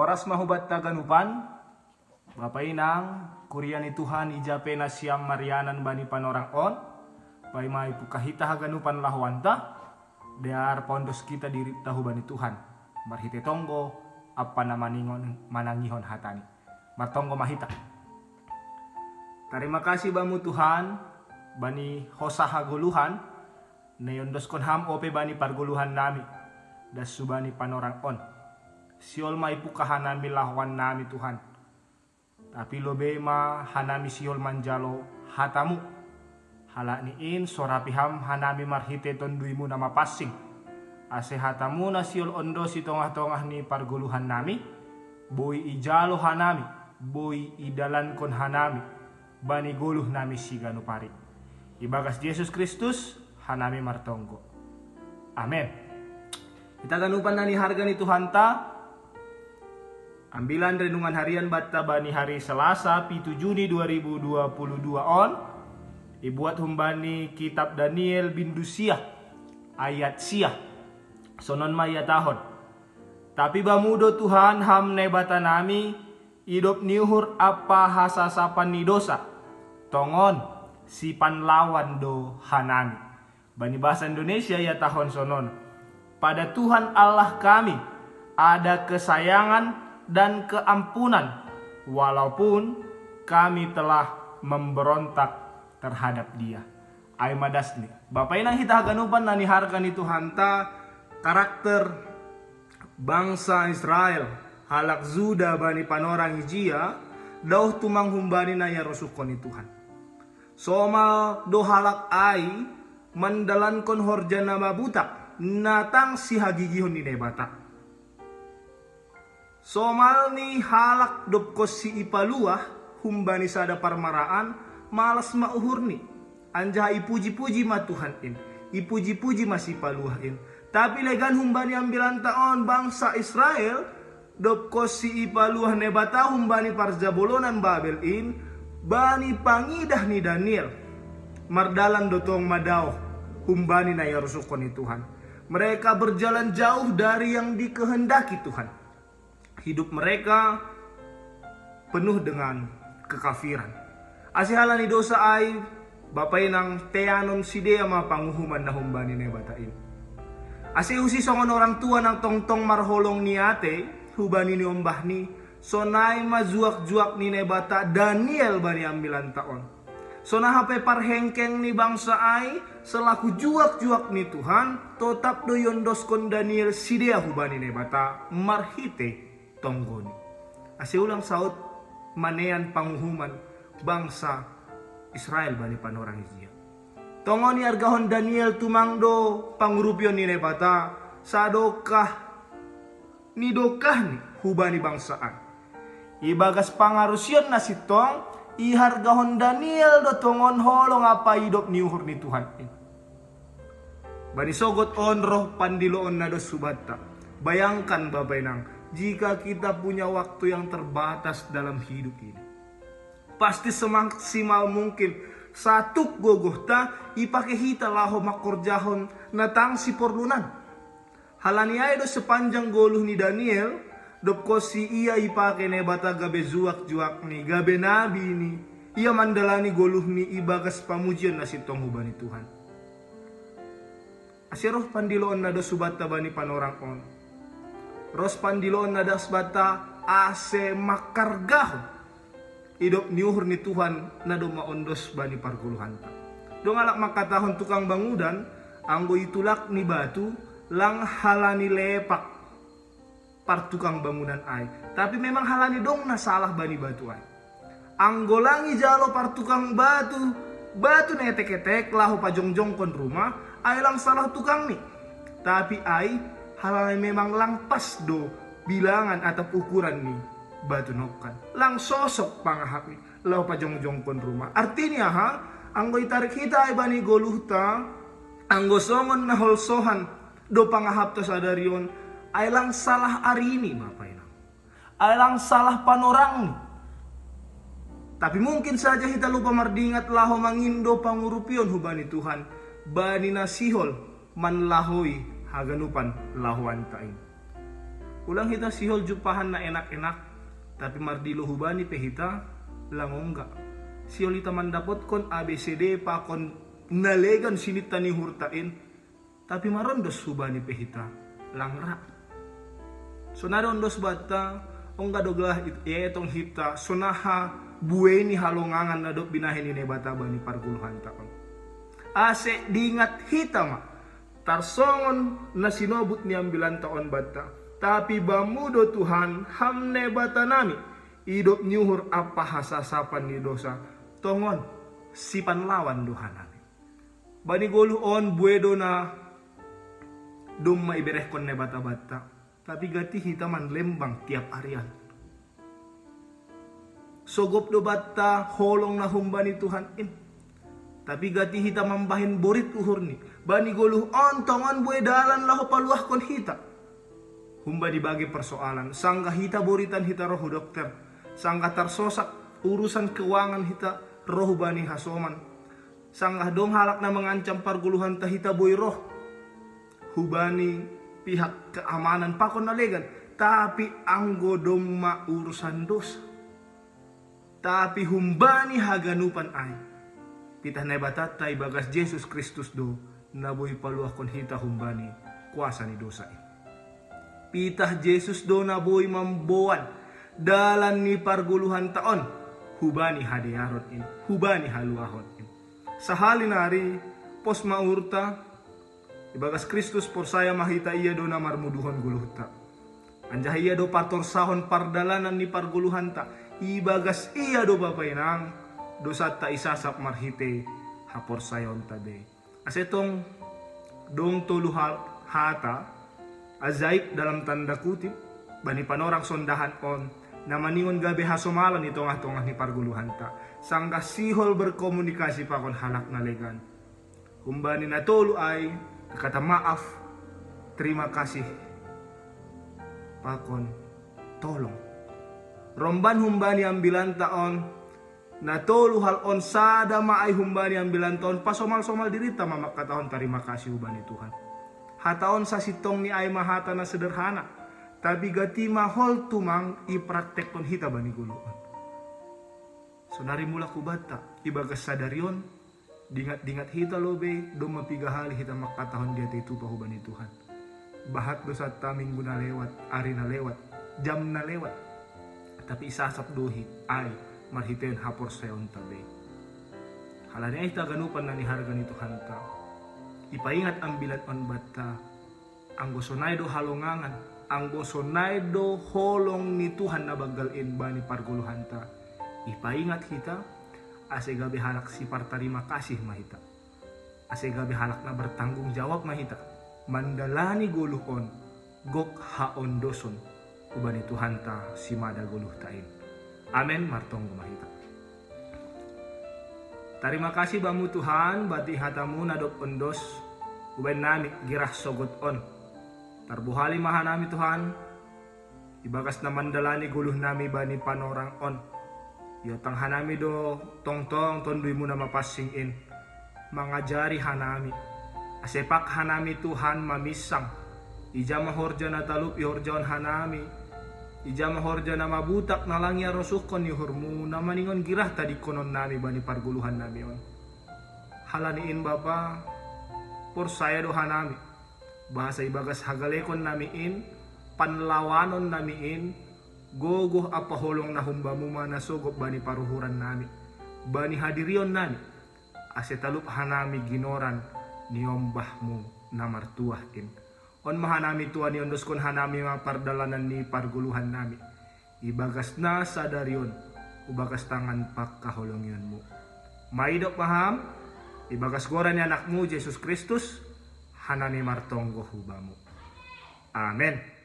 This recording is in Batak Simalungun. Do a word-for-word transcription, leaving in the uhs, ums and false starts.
Ras mahubat taganupan, Bapa inang, kuria ni Tuhan, ija pe nasiam marianan bani panorang on, paima ipukahita haganupan lahuanta, dear pondos kita diri tahu bani Tuhan, marhite tonggo, apa na maningon manangihon hatani. Martonggo mahita. Tarima kasih bamu Tuhan, bani hosa hagoluhan, na iondoskon ham ope bani pargoluhan nami, das subani panorang on. Siol ma ipuka hanami lahoan nami Tuhan. Tapi lobe ma hanami siol manjalo hatamu. Halak ni in sorapi ham hanami marhite tonduimu na mapassing. Ase hatamu na siol ondosi tongah-tongah ni pargoluhan nami, boi ijalo hanami, boi idalankon hanami, bani goluh nami siganupari. Ibagas Jesus Kristus, hanami martonggo. Amen. Kita ganupan na ni harga ni Tuhanta, ambilan renungan harian batta bani hari Selasa, pitu Juni dua ribu dua puluh dua on, ibuat humbani kitab Daniel bindu sia, ayat sia. Sonon ma ia tahon. Tapi bamu do Tuhan ham Naibata nami, idop ni uhur apa hasasapan ni dosa. Tongon, sipanlawan do hanami. Bani bahasa Indonesia ia tahon sonon. Pada Tuhan Allah kami ada kesayangan dan keampunan, walaupun kami telah memberontak terhadap Dia. Ai madas ni. Bapa inang hita haganupan na ni harga ni Tuhanta, karakter bangsa Israel, halak Juda bani panorang ijia, dauh tumang humbani na iarosuhkon ni Tuhan. Somal do halak ai mandalankon horja na mabutak, na tang sihagigihon ni Naibata. Somal ni halak dobkon si ipaluah humbani sada parmaraan, malas ma uhurni. Anjaha ipuji-puji ma Tuhan in, ipuji-puji ma sipaluah in. Tapi legan humbani ambilanta on bangsa Israel, dobkon si ipaluah Naibata humbani parjabolonan Babel in, bani pangidah ni Daniel. Mardalan do tong madaoh humbani na iarosuhkon ni Tuhan. Mereka berjalan jauh dari yang dikehendaki Tuhan. Hidup mereka penuh dengan kekafiran. Ase halani dosa ai, bapa inang, teanon sidea ma panguhuman na humbani Naibata in. Ase usi songon orang tua na tongtong marholong ni ate, hubani ni ombahni, sonai ma juak-juak ni Naibata Daniel bani ambilanta on. Sonaha pe parhengkeng ni bangsa ai, selaku juak-juak ni Tuhan, totap do iondoskon Daniel sidea hubani Naibata marhite tonggoni. Ase ulang saut manean panguhuman bangsa Israel bani panorang ijia. Tongon iargahon Daniel tumang do pangurupion ni Naibata, sadokah ni dokahni hubani bangsa an. Ibagas pangarusion na sintong, ihargahon Daniel do tongon holong apa idop ni uhur ni Tuhan in. Bani sogot on roh pandiloon na dos hubanta. Bayangkan bapa inang, jika kita punya waktu yang terbatas dalam hidup ini, pasti semaksimal mungkin satuk gogohta ipake hita laho mangkorjahon na tang siporlunan. Halani ai do sepanjang goluh ni Daniel, dobkon si ia ipake Naibata gabe juak-juakni, gabe nabini, ia mandalani goluhni ibagas pamujion na sintong hubani Tuhan. Ase roh pandiloon na dos hubanta bani panorang on. Ros pandiloon na dos banta ase mangkargahon idop ni uhur ni Tuhan na domma ondos bani pargoluhanta. Dong halak mangkatahon tukang bangunan, anggo itulak ni batu, lang halani lepak partukang bangunan ai, tapi memang halani dong na salah bani batu ai. Anggo lang ijalo partukang batu, batu na etek-etek laho pajongjongkon rumah, ai lang salah tukangni. Tapi ai, halani memang lang pas do bilangan atap ukuran ni batu nongkan. Lang sosok pangahapni laho pajongjongkon rumah. Artini aha? Anggo itarik hita ai bani goluhta, anggo songon na holsohan do pangahapta sadari on, ai lang salah arini, bapa inang. Ai lang salah panorangni. Tapi mungkin saja hita lupa mardingat laho mangindo pangurupion hubani Tuhan, bani na sihol manlahoi haganupan lahoanta in. Ulang hita sihol jumpahan na enak-enak, tapi mardilo hubani pe hita langongga. Sihol hita mandapotkon A B C D pakon nalegan sinitta ni uhurta in, tapi marondos hubani pe hita langra. Sonari ondos batta, ongga doglah ietong hita sonaha buei ni halongangan na dob binahen ni Naibata bani pargoluhanta on. Ase dingat hita ma tarsongon na sinobut ni ambilanta on batta. Tapi Bamu do Tuhan, Ham Naibatanami, idop ni uhur ampa hasasapan ni dosa, tongon sipanlawan do hanami. Bani goluh on buei do na domma iberehkon Naibata batta, tapi gati hita manlembang tiap arian. Sogop do batta holong na humbani Tuhan in, tapi gati hita mambahen borit uhurni. Bani goluh on tongon buei dalan laho paluahkon hita. Humbani bage persoalan, sanggah hita boritan hita roh hu dokter, sanggah tarsosak urusan keuangan hita roh bani hasoman, sanggah dong halak na mangancam pargoluhanta hita buei roh hubani pihak keamanan pakon na legan, tapi anggo domma urusan dosa. Tapi humbani haganupan ai, pitah Naibatanta ibagas Jesus Kristus do na buei paluahkon hita humbani kuasa ni dosa in. Pitah Jesus do na buei mamboan dalan ni pargoluhanta on hubani hadearon in, hubani haluahon in. Sahali nari pos ma uhurta, ibagas Kristus porsaya ma hita, Ia do na marmuduhon goluhta. Anjaha Ia do patorsahon pardalanan ni pargoluhanta. Ibagas Ia do Bapa inang, dosanta isasap marhite haporsayaonta be. Ase tong dong tolu hal hata ajaib dalam tanda kutip bani panorang sondahan on, na maningon gabe hasomalan i tongah-tongah ni pargoluhanta, sanggah sihol berkomunikasi pakon halak na legan. Humbani na tolu ai, kata maaf, terima kasih, pakon tolong. Romban humbani ambilanta on, na tolu hal on sada ma ai humbani ambilanta on, pasomal-somal dirinta ma mangkatahon tarima kasih hubani Tuhan. Hata on sasintongni ai ma hata na sederhana, tapi gati ma hol tumang ipraktekkon hita bani goluh on. Sonari mulak hubanta, ibagas sadari on, dingat-dingat hita lobei domma piga hali hita mangkatahon diatei tupa hubani Tuhan. Bahat dosanta minggu na lewat, ari na lewat, jam na lewat, tapi isasap do hita ai marhitehon haporsayaonta be. Halani ai hita haganupan na niharga ni Tuhanta, ipaingat ambilan on banta, anggo sonai do halongangan, anggo sonai do holong ni Tuhan na banggal in bani pargoluhanta, ipaingat hita, ase gabe halak sipartarima kasih ma hita, ase gabe halak na bertanggung jawab ma hita mandalani goluh on gok haondoson hubani Tuhanta simada goluhta in. Amen. Martonggo ma hita. Tarima kasih Bamu Tuhan, bati hataMu na dob ondos hubaen nami girah sogot on. Tarbohali ma hanami Tuhan, ibagas na mandalani goluh nami bani panorang on. Iotang hanami do tongtong TonduyMu na mapansing in, mangajari hanami, ase pang hanami Tuhan maminsang, ija ma horja na talup ihorjahon hanami, ija ma horja na mabutak na lang iarosuhkon ni uhurMu, na maningon girah tadingkonon nami bani pargoluhan nami on. Halani in Bapa, porsaya do hanami, bahasa ibagas hagalekon nami in, panlawanon nami in, gogoh ampa holong na humbaMu ma na sogop bani paruhuran nami, bani hadirion nami, ase talup hanami ginoran ni ombahMu na martuah in. On ma hanami Tuhan, iondoskon hanami ma pardalanan ni pargoluhan nami, ibagas na sadari on, hubagas tangan pangkaholongionMu. Maidop ma Ham, ibagas goran ni AnakMu Jesus Kristus, hanami martonggo hubaMu. Amen.